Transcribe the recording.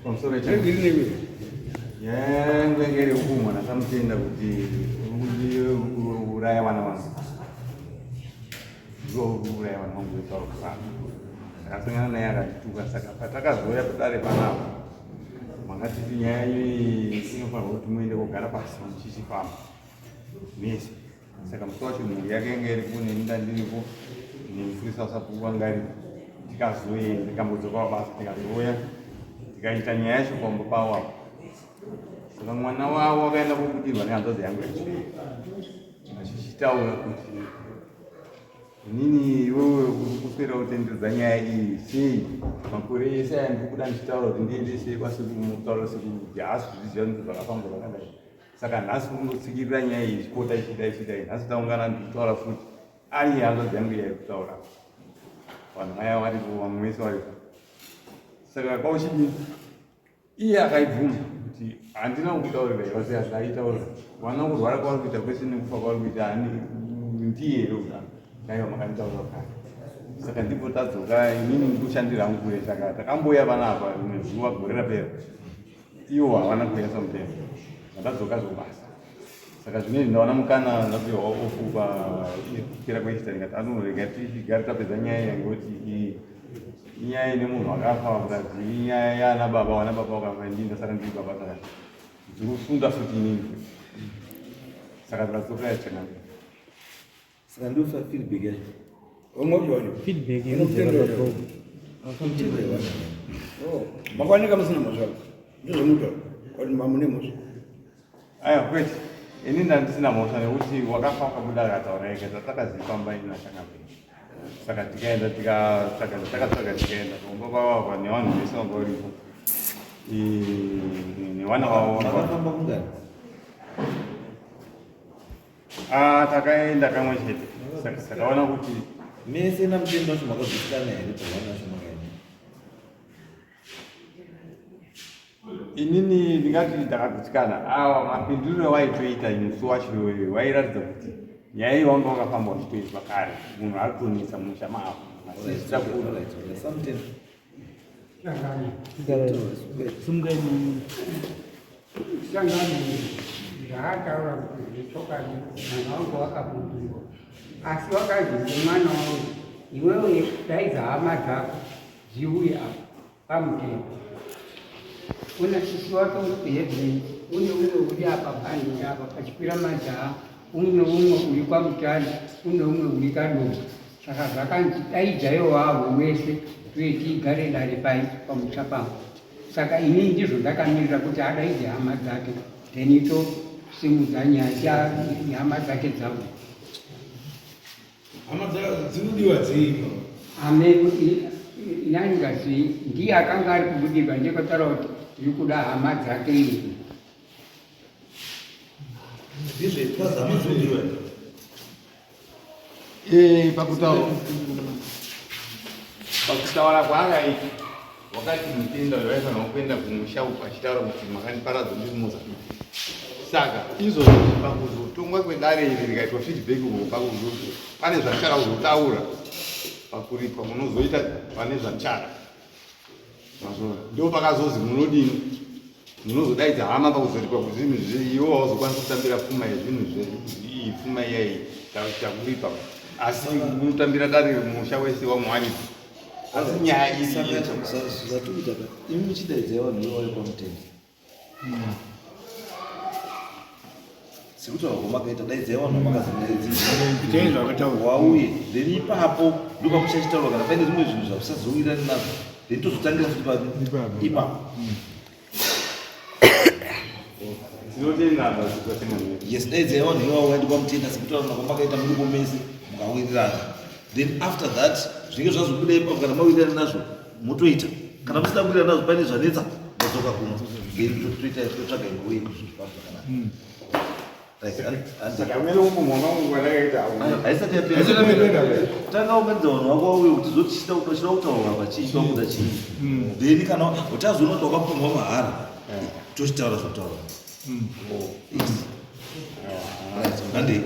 Pamusoro nyaya yangu yange iri kukumwa nasamutenda kuti uraya vana vangu ndiwo uri kuuraya vana vangu vetaura kusana ndakasangana naye akandituka saka patakazouya kudare panapa makatiti nyaya iyi inofanirwa kuti muende kogara pasi muchichifamba mese saka musi wacho mhuri yake yanga iripo neni ndandiripo nemufurisa wasabhuku vanga aripo tikazoenda tikambodzoka pabasa tikazouya tikaita nyaya yacho pamba pavo apo saka mwana wavo akaenda kobudirwa nehanzvadzi yangu yachivei achichitaura kuti inini iwewe uri kuswera kutenderedza nyaya iyi sei makore ese aya ndiri kuda ndichitaura kuti ndiendese kwasekuru sekuru kuti haasi kuzviziva kuti zvakafamba zvakadai saka nhasi unotsikirira nyaya iyi ichipota ichida ichidai nhasi taungana ndikutaura futi ari hanzvadzi yangu iya kutaura vanhu vaya varipo vamwe vese varipo saka kwauchidini iye akaibvuma kuti handina kukutaurira yose asi aitaura vana kurwara kwavari kuita kwese nekufa kwavari kuita ndiye here kudaro aiwa makanditaura kare saka ndipo tadzoka inini ndikushandira hangu kure saka takambouya vana apa rimwe zuva gore rapera ivo havana kuuya samutemo ndadzoka zvobasa saka zvinezvi ndawana mukana ndapiwa ofu pakupera kweechita ndikati anorega tigare tapedza nyaya iya ngekuti inyaya ine munhu akafa kutadzi inyaya yaana baba wana baba wakafa ndii ndasara ndiri baba saka ndiri kufunda futi inini saka ndadzoka yachena Saka ndio fa feedback yacho. Feedback inodzera pagogo. Oh, makwanika musina mhosva. Ndozvomuto. Kwani mamune mhosva. Aya kwete. Ini ndandisina mhosva nekuti wakafa wakabuda akataura ega tatakazifamba ini nachangamire. Saka tikaenda tikatsvaga takatsvaga tikaenda kumba kwavo apa nevanhu vese vanga varipo. Nevana vavo. Makafamba kungani? Ah, takaenda kamwe chete saka takaona kuti mese namutendo wacho makagutsikana here pavana wacho makaenda inini ndingati ndakagutsikana awa mapinduriro waitoita musi wacho iwoyo wairatidza kuti nyaya iyi wanga wakafamba uchitoitwa kare munhu ari kutonetsa musha mavo asi zvichida kuda Samutendo Sangano ndakataura kuti zvechokwadi mwana wangu wakabudirwa, asi wakazi nemwana wangu iwewe daidza hama dzako dziuye apa pamutemo. Una sisi wake uri kuheaven, une umwe uri apa bhandi apa pachikwira majaha, une umwe uri kwamutare, une umwe uri kadoma. Saka zvakanzi daidzaiwo wavo wese tuye tigare dare pai pamusha pangu. Saka ini ndizvo ndakamirira kuti adaidze hama dzake then tosimudza nyaya hama dzake dzauya. Hama dzinodiwa dzei? Amen. Inangazi ndiye akanga ari kubudirwa ndiye kutaura kuti tiri kuda hama dzake idzi. Ndizvo hama dzinodiwa. Eh, pakutaura pakutaura kwaakaita wakati mutenda uyo vaifanirwa kuenda kumusha uko achitaura kuti makandiparadza ndiri mozambique saka izvozvo pakuzotongwa kwedare iri rikaitwa feedback uko pakuzo pane zvachara kuzotaura pakuripwa munozoita pane zvachara Mazvona. Ndipo pakazozi munodini? Munozodaidza hama pakuzoripwa kuzvinhu zve iwo wauzokwanisa kutambira pfuma yezvinhu zve iyi pfuma iya iyi takuripa. Asi munotambira dare musha wese wamwaripo. Asi nyaya iyi zvatuita imi muchidaidzai vanhu ivo vari pamutemo. Sekutaura kwamakaita daidzai vanhu vamakazodaidza wauye then ipapo ndopamuchachitaura kana paine zvimwe zvinhu zvamusazowirirani nazvo then tozotangira futi papi ipapo. Yes, daidzai vanhu ivavo vaende kwamutenda sekutaura kwamakaita muripo mese mukawirirana then after that zvinenge zvazobuda ipapo kana mawirirana nazvo motoita kana musina kuwirirana nazvo paine zvanetsa modzoka kuno then toita totsvaga imwe way kuti zvifambe zvakanaka hmm. Haisati yapera. Tanga unganidza vanhu vako vauye kuti zotichida kutaura pachii chida kuda chii hmm. then kana utazoona kuti wakapumwa mahara tochitaura zvotaura hmm. Right. Handei.